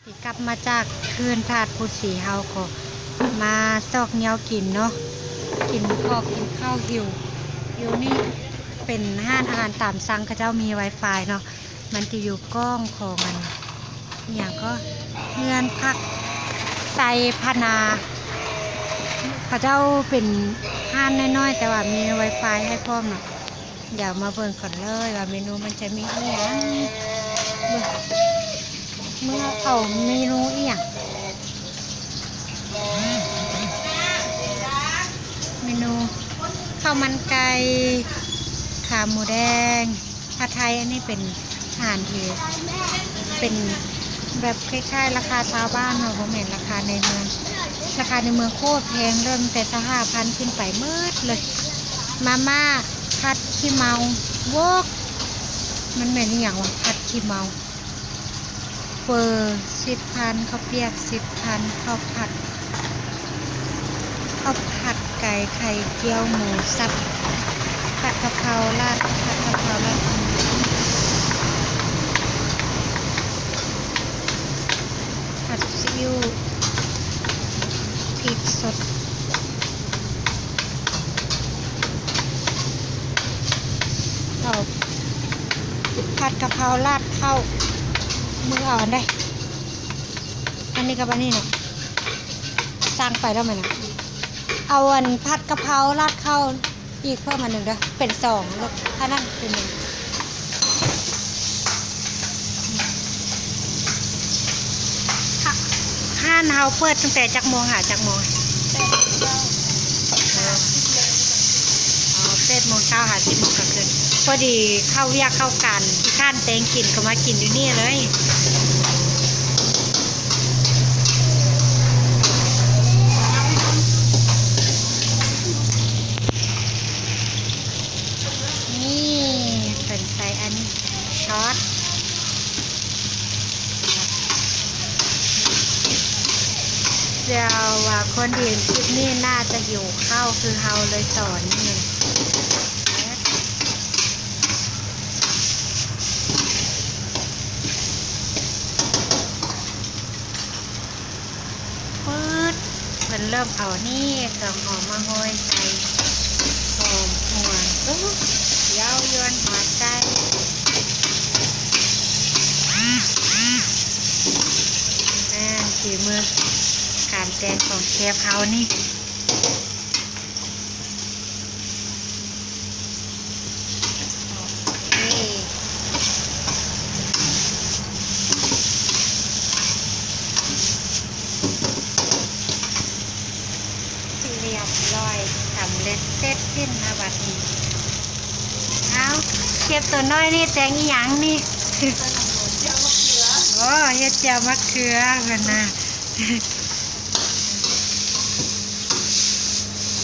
ທີ່ກັບມາຈາກເຂື່ອນທາດພູສີ ເຮົາກໍມາຊອກແນວກິນເນາະ ກິນຂອກກິນເຂົ້າ ຫິວ. ຢູ່ນີ້ເປັນຮ້ານອາຫານຕາມສັ່ງ ເຂົາເຈົ້າມີໄວຟາຍເນາະ ມັນຈະຢູ່ກ້ອງຂອງອັນ ອີ່ຫຍັງກໍ ເຮືອນພັກໄຊພະນາ ເຂົາເຈົ້າເປັນຮ້ານນ້ອຍໆ ແຕ່ວ່າມີໄວຟາຍໃຫ້ພ້ອມເນາະ. ດຽວມາເບິ່ງກັນເລີຍວ່າເມນູມັນຈະມີອີ່ຫຍັງ. ເບິ່ງ ເມືອເອົາເມນູອີ່ຫຍັງ ເມນູເຂົ້າມັນໄກ່ ຂາໝູແດງ ຜັດໄທ. ອັນນີ້ເປັນອາຫານທີ່ເປັນແບບຄ້າຍໆ ລາຄາຊາວບ້ານເນາະ ບໍ່ແມ່ນລາຄາໃນເມືອງ. ລາຄາໃນເມືອງໂຄດແພງເລີຍ ມີແຕ່ຊາວຫ້າພັນຂຶ້ນໄປໝົດເລີຍ. ມາມ່າຜັດຂີ້ເມົາ ໂວ້ ມັນແມ່ນອີ່ຫຍັງວະ ຜັດຂີ້ເມົາ. ເຝີສິບພັນ ເຂົ້າປຽກສິບພັນ ເຂົ້າຜັດ ເຂົ້າຜັດໄກ່ ໄຂ່ຈຽວ ໝູສັບ ຜັດກະເພົາລາດ ຜັດກະເພົາລາດ ຜັດຊີອິ້ວ ພິກສົດ. ເອົາຜັດກະເພົາລາດເຂົ້າ ມື້ເອົາອັນໃດ ອັນນີ້ກັບອັນນີ້ເນາະ ສັ່ງໄປແລ້ວແມ່ນນະ. ເອົາອັນຜັດກະເພົາລາດເຂົ້າອີກເພີ່ມອັນໜຶ່ງເດີ້ ເປັນສອງ ແລ້ວອັນນັ້ນເປັນໜຶ່ງ. ຮ້ານເຮົາເປີດຕັ້ງແຕ່ຈັກໂມງຫາຈັກໂມງ? ແປດໂມງເຊົ້າ ຫາ ອໍ ແປດໂມງເຊົ້າຫາສິບໂມງກາງຄືນ. ພໍດີເຂົ້າວຽກເຂົ້າການ ຂີ້ຄ້ານແຕ່ງກິນກໍມາກິນຢູ່ນີ້ເລີຍ. ນີ້ເພິ່ນໃສ່ອັນນີ້ ຊອດ. ເຊື່ອວ່າຄົນທີ່ເຫັນຄລິບນີ້ໜ້າຈະຫິວເຂົ້າຄືເຮົາເລີຍຕອນນີ້. ປຶດ ເພິ່ນເລີ່ມເອົານີ້ ເຄື່ອງຫອມມາໂຮຍໃສ່ ຫອມຫົວ ໂອ້ ເຍົາຢວນຫົວໃຈ. ອ່າ ຝີມືການແກງຂອງເຊຟເຮົານີ້. ໂອເຄ ລຽບຮ້ອຍ ສຳເລັດເສັດສິ້ນແລ້ວບັດນີ້. ເອົາ ເຊຟຕົວນ້ອຍນີ້ແຕ່ງອີ່ຫຍັງນີ້? ໂອ້ ເຮັດແຈ່ວມະເຂືອເພິ່ນນະ.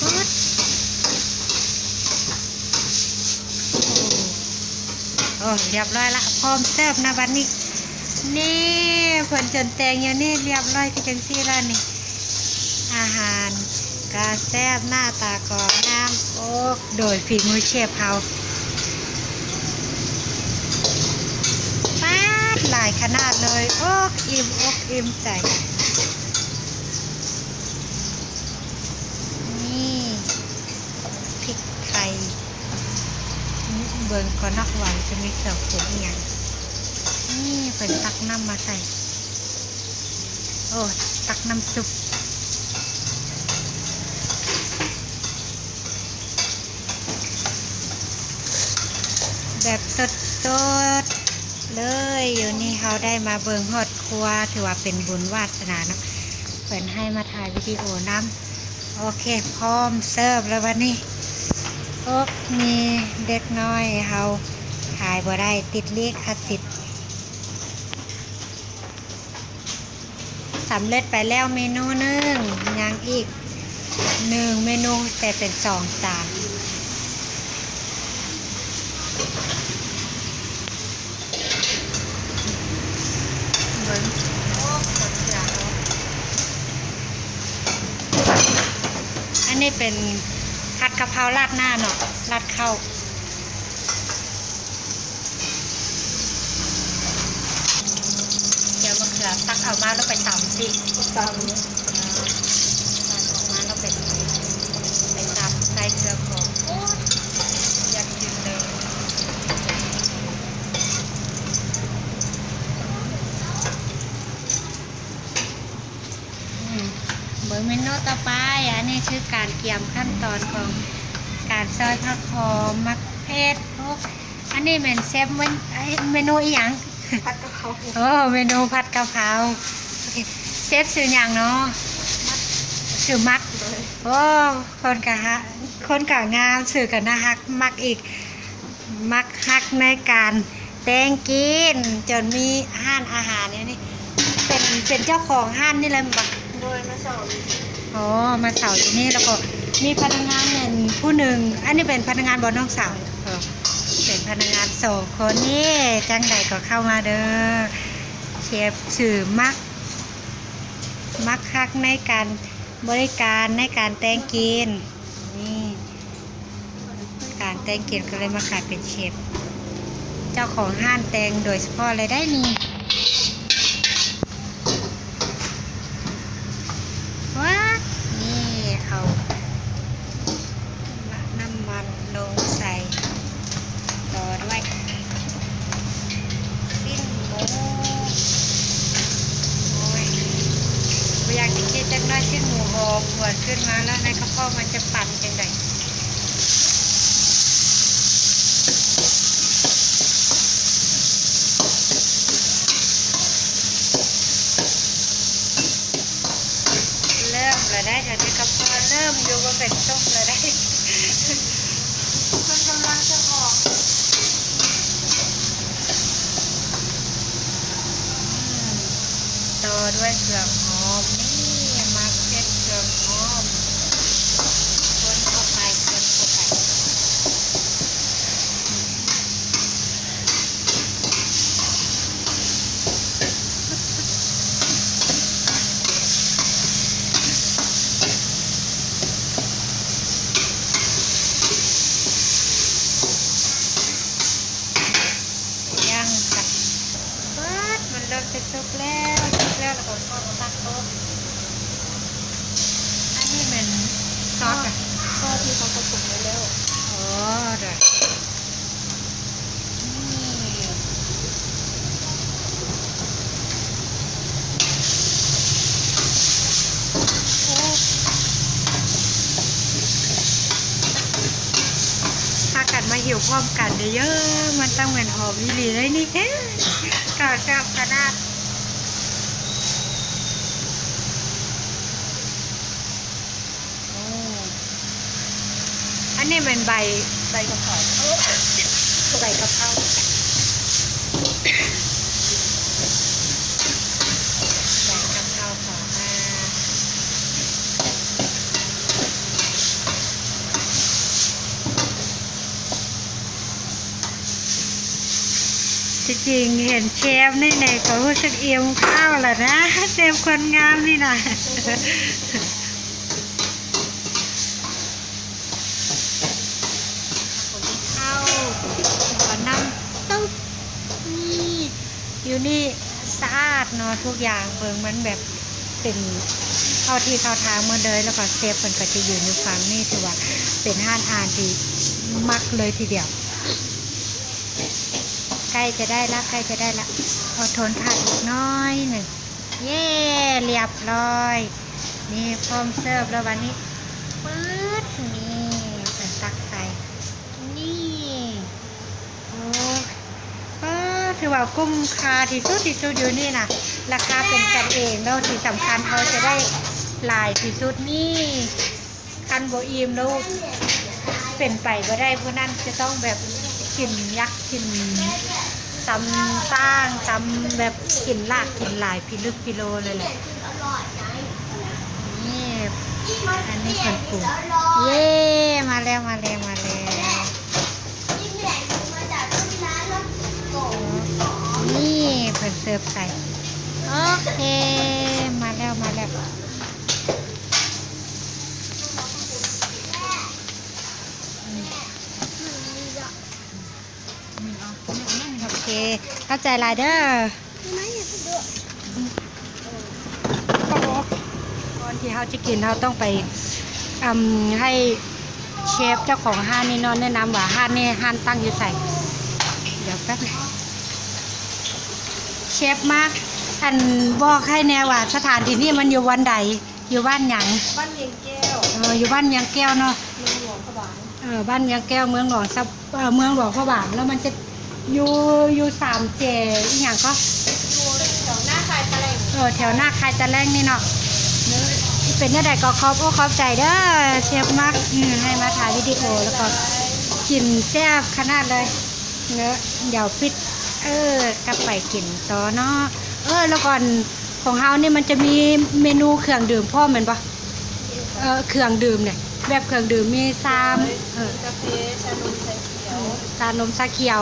ໂອ້ ໂອ້ ລຽບຮ້ອຍລະ ພ້ອມເສີບນະບັດນີ້. ນີ້ ເພິ່ນຈົນແຕ່ງຢູ່ນີ້ລຽບຮ້ອຍຄືຈັ່ງຊີ້ລະນີ້. ອາຫານກະແຊບ ໜ້າຕາກໍງາມ. ໂອ້ ໂດຍຝີມືເຊຟເຮົາ. ປາດ ຫຼາຍຂະໜາດເລີຍ. ໂອ້ ອີ່ມອົກອີ່ມໃຈ. ນີ້ ພິກໄທ ເບິ່ງກ່ອນເນາະວ່າຈະມີເຄື່ອງປຸງອີ່ຫຍັງ. ນີ້ ເພິ່ນຕັກນ້ຳມາໃສ່. ໂອ້ ຕັກນ້ຳຊຸບ ແບບສົດໆ ເລີຍ. ຢູ່ນີ້ເຮົາໄດ້ມາເບິ່ງຮອດຄົວ ຖືວ່າເປັນບຸນວາສະໜາເນາະ ເພິ່ນໃຫ້ມາຖ່າຍວິດີໂອນຳ. ໂອເຄ ພ້ອມເສີບແລ້ວບັດນີ້. ໂອກ ມີເດັກນ້ອຍເຮົາຖ່າຍບໍ່ໄດ້ ຕິດລິຂະສິດ. ສຳເລັດໄປແລ້ວເມນູໜຶ່ງ ຍັງອີກໜຶ່ງເມນູ ແຕ່ເປັນສອງຈານ. ເບິ່ງ ໂອ້ ໝາກເຂືອເຮົາ. ອັນນີ້ເປັນຜັດກະເພົາລາດໜ້າເນາະ ລາດເຂົ້າ. ຕັກເອົາມາແລ້ວໄປຕຳຕິ ຕຳ ເອີ ຕັກອອກມາແລ້ວໄປ ໄປຕຳໃສ່ເຄື່ອງຂອງ ໂອ້ຍ ຢາກກິນເລີຍ. ອືມ ເບິ່ງເມນູຕໍ່ໄປ. ອັນນີ້ຄືການກຽມຂັ້ນຕອນຂອງການຊອຍຜັກຫອມ ໝາກເຜັດ. ໂອ້ ອັນນີ້ແມ່ນເຊຟເມັນ ເອີ ເມນູອີ່ຫຍັງ? ຜັດກະເພົາ. ໂອ້ ເມນູຜັດກະເພົາ. ໂອເຄ ເຊຟຊື່ຫຍັງເນາະ? ມັກ. ຊື່ມັກ. ໂດຍ. ໂອ້ ຄົນກະຫະ ຄົນກະງາມ ຊື່ກະໜ້າຮັກ ມັກອີກ. ມັກຮັກໃນການແຕ່ງກິນ ຈົນມີຮ້ານອາຫານຢູ່ນີ້ ເປັນ ເປັນເຈົ້າຂອງຮ້ານນີ້ແຫຼະແມ່ນບໍ່? ໂດຍ ມາເຊົ່າຢູ່ນີ້. ອໍ ມາເຊົ່າຢູ່ນີ້ ແລ້ວກໍມີພະນັກງານນັ້ນຜູ້ໜຶ່ງ. ອັນນີ້ເປັນພະນັກງານບໍ່ ນ້ອງສາວ? ເອີ ເປັນພະນັກງານສອງຄົນນີ້. ຈັ່ງໃດກໍເຂົ້າມາເດີ. ເຊຟຊື່ມັກ ມັກຮັກໃນການບໍລິການ ໃນການແຕ່ງກິນ. ນີ້ ການແຕ່ງກິນກໍເລີຍມາຂາຍເປັນເຊຟ ເຈົ້າຂອງຮ້ານແຕ່ງໂດຍສະເພາະເລີຍໄດ໋ນີ້. ວ້າ ນີ້ເຂົາ ນ້ຳມັນລົງໃສ່ ຕໍ່ດ້ວຍ ຊີ້ນໝູ. ໂອ້ຍ ບໍ່ຢາກຈະຄິດຈັກໜ້ອຍ ຊີ້ນໝູຫອມຫວນຂຶ້ນມາແລ້ວ ໃນກະເພາະມັນຈະປັ່ນຈັ່ງໃດ. ເລີ່ມແລ້ວໄດ໋ ດຽວນີ້ກະເພາະເລີ່ມຢູ່ບໍ່ເປັນສຸກແລ້ວໄດ໋ ມັນກຳລັງຈະອອກ. ອືມ ຕໍ່ດ້ວຍເຄື່ອງຫອມ ນີ້ ໝາກເຜັດ ເຄື່ອງຫອມ ຄົນເຂົ້າໄປ ຄົນເຂົ້າໄປ. ຍ່າງກັນ ປາດ ມັນເລີ່ມຈະສຸກແລ້ວ ສຸກແລ້ວ ແລ້ວກໍເອົາມາຕັກໂຕະ. ອັນນີ້ແມ່ນຊອດ ຊອດທີ່ເຮົາປະສົມໄວ້ແລ້ວ. ອໍ ໄດ້. ນີ້ ໂອ້ ພາກັນມາຫິວພ້ອມກັນເດີ້ ມັນຕ້ອງແມ່ນຫອມອີ່ຫຼີເລີຍນີ້ ກະແຊບຂະໜາດ. ໂອ້ ອັນນີ້ແມ່ນໃບ ໃບກະເພົາ ໃບກະເພົາ ໃບກະເພົາຂອງ ທີ່ຈິງເຫັນເຊຟນີ້ແນ່ກໍຮູ້ສຶກອີ່ມຂ້າວແລ້ວນະ ເຊຟຄົນງາມນີ້ນະ. ເຂົ້າ ແລ້ວກໍນ້ຳຊຸບ ນີ້ ຢູ່ນີ້ສະອາດເນາະ ທຸກຢ່າງເບິ່ງມັນແບບເປັນເຂົ້າທີ່ເຂົ້າທາງໝົດເລີຍ ແລ້ວກໍເຊຟເພິ່ນກໍຈະຢືນຢູ່ຝັ່ງນີ້ ຖືວ່າເປັນຮ້ານອາຫານທີ່ມັກເລີຍທີດຽວ. ໃກ້ຈະໄດ້ລະ ໃກ້ຈະໄດ້ລະ ອົດທົນຖ້າອີກໜ້ອຍໜຶ່ງ. ເຢ້ ລຽບຮ້ອຍ ນີ້ ພ້ອມເສີບແລ້ວບາດນີ້ ປຶດ ນີ້ ເພິ່ນຕັກໃສ່ ນີ້ ໂອ້ ເອີ ຖືວ່າກຸ້ມຄ່າທີ່ສຸດ ທີ່ສຸດຢູ່ນີ້ນະ ລາຄາເປັນກັນເອງເນາະ ທີ່ສຳຄັນເຮົາຈະໄດ້ຫຼາຍທີ່ສຸດນີ້. ຄັນບໍ່ອີ່ມແລ້ວເປັນໄປບໍ່ໄດ້ ຜູ້ນັ້ນຈະຕ້ອງແບບກິນ ຢາກກິນ ຕຳຕ່າງ ຕຳແບບກິນຫຼາກກິນຫຼາຍ ພິລຶກພິໂລເລີຍແຫຼະ. ນີ້ ອັນນີ້ເພິ່ນປຸງ ເຢ້ ມາແລ້ວ ມາແລ້ວ ມາແລ້ວ ນີ້ເພິ່ນເສີບໃສ່ ໂອເຄ ມາແລ້ວ ມາແລ້ວ. ໂອເຄ ຂອບໃຈຫຼາຍເດີ້. ກ່ອນທີ່ເຮົາຈະກິນ ເຮົາຕ້ອງໄປ ອຳ ໃຫ້ເຊຟເຈົ້າຂອງຮ້ານນີ້ເນາະ ແນະນຳວ່າຮ້ານນີ້ຮ້ານຕັ້ງຢູ່ໃສ. ດຽວແປັບໜຶ່ງ ເຊຟມາກ ອັນ ບອກໃຫ້ແດ່ວ່າສະຖານທີ່ນີ້ມັນຢູ່ບ່ອນໃດ? ຢູ່ບ້ານຫຍັງ? ບ້ານວຽງແກ້ວ. ເອີ ຢູ່ບ້ານວຽງແກ້ວເນາະ ເມືອງຫຼວງພະບາງ. ເອີ ບ້ານວຽງແກ້ວ ເມືອງຫຼວງ ເອີ ເມືອງຫຼວງພະບາງ ແລ້ວມັນຈະຢູ່ ຢູ່ສາມເຈ ອີ່ຫຍັງກໍ ຢູ່ແຖວໜ້າຄ້າຍຕະແຫຼງ. ເອີ ແຖວໜ້າຄ້າຍຕະແຫຼງນີ້ເນາະ. ເອີ ເປັນແນວໃດກໍຂອບອົກຂອບໃຈເດີ ເຊຟມັກ ອືມ ໃຫ້ມາຖ່າຍວິດີໂອ ແລ້ວກໍກິນແຊບຂະໜາດເລີຍເນາະ. ດຽວປິດ ເອີ ກັບໄປກິນຕໍ່ເນາະ. ເອີ ແລ້ວກ່ອນ ຂອງເຮົານີ້ມັນຈະມີເມນູເຄື່ອງດື່ມພ້ອມແມ່ນບໍ່? ເອີ ເຄື່ອງດື່ມນີ້ ແບບເຄື່ອງດື່ມມີຊາ ເອີ ກາເຟ ຊານົມ ຊາຂຽວ ຊານົມ ຊາຂຽວ.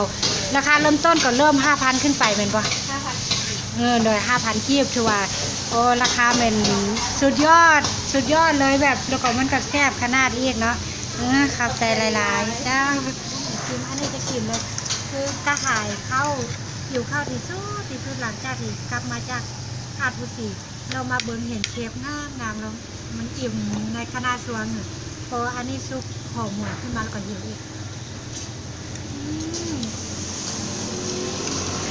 ລາຄາເລີ່ມຕົ້ນກໍເລີ່ມຫ້າພັນຂຶ້ນໄປແມ່ນບໍ່? ຫ້າພັນ. ເອີ ໂດຍ ຫ້າພັນກີບ ຖືວ່າ ໂອ້ ລາຄາແມ່ນສຸດຍອດ ສຸດຍອດເລີຍ ແບບ ແລ້ວກໍມັນກໍແຊບຂະໜາດອີກເນາະ. ເອີ ຂອບໃຈຫຼາຍໆ ເຈົ້າ. ກິນ ອັນນີ້ຈະກິນເລີຍ ຄືກະຫາຍເຂົ້າ ຫິວເຂົ້າທີ່ສຸດ ທີ່ສຸດ ຫຼັງຈາກທີ່ກັບມາຈາກຫາດພູສີ ແລ້ວມາເບິ່ງເຫັນເຊຟງາມໆ ແລ້ວມັນອີ່ມໃນຂະນະຊ່ວງໜຶ່ງ ພໍອັນນີ້ສຸກ ຫອມຫວນຂຶ້ນມາ ແລ້ວກໍຫິວອີກ. ອືມ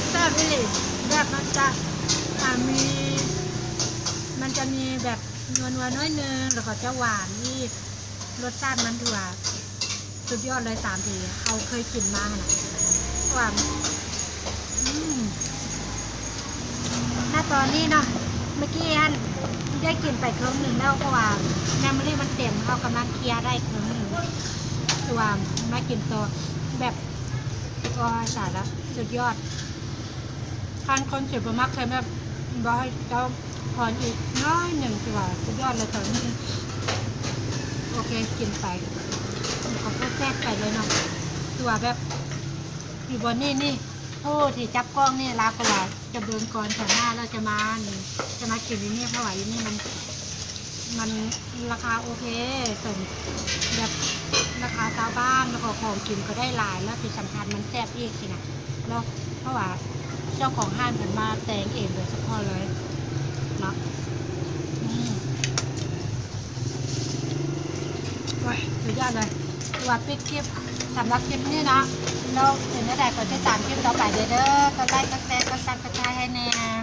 ແຊບອີ່ຫຼີ ແບບມັນຈະ ອ່າ ມີ ມັນຈະມີແບບນົວໆ ໜ້ອຍໜຶ່ງ ແລ້ວກໍຈະຫວານອີກ. ລົດຊາດມັນຖືວ່າສຸດຍອດເລີຍ ຕາມທີ່ເຮົາເຄີຍກິນມາຫັ້ນນະ ເພາະວ່າ ອືມ ນະຕອນນີ້ເນາະ ເມື່ອກີ້ຫັ້ນໄດ້ກິນໄປເຄິ່ງໜຶ່ງແລ້ວ ເພາະວ່າເມມໂມຣີມັນເຕັມ ເຮົາກຳລັງເຄຍໄດ້ເຄິ່ງໜຶ່ງ ຄືວ່າມາກິນຕໍ່ແບບ ໂອ້ຍ ຕາຍລະ ສຸດຍອດ. ຄັນຄົນຊິບໍ່ມັກເຄັມແບບ ບໍ່ໃຫ້ເຈົ້າ ພອນອີກໜ້ອຍໜຶ່ງ ຖືວ່າສຸດຍອດເລີຍຕອນນີ້. ໂອເຄ ກິນໄປ ເຂົາກໍແຊບໄປເລີຍເນາະ ຖືວ່າແບບ ຢູ່ບ່ອນນີ້ນີ້ ຜູ້ທີ່ຈັບກ້ອງນີ້ລາວກໍວ່າຈະເບິ່ງກ່ອນ ເທື່ອໜ້າລາວຈະມາ ຈະມາກິນຢູ່ນີ້ ເພາະວ່າຢູ່ນີ້ມັນ ມັນລາຄາໂອເຄ ສົມແບບລາຄາຊາວບ້ານ ແລ້ວກໍຂອງກິນກໍໄດ້ຫຼາຍ ແລ້ວທີ່ສຳຄັນມັນແຊບອີກຊີ້ນະ ແລ້ວເພາະວ່າເຈົ້າຂອງຮ້ານເພິ່ນມາແຕ່ງເອງໂດຍສະເພາະເລີຍເນາະ. ອືມ ໂອ້ຍ ສຸດຍອດເລີຍ ຖືວ່າປິດຄລິບສຳລັບຄລິບນີ້ເນາະ ແລ້ວເປັນແນວໃດກໍຕິດຕາມຄລິບຕໍ່ໄປເດີ ກົດໄລ ກົດແຊ ກົດຊັບສະໄຄຣບໃຫ້ແດ່.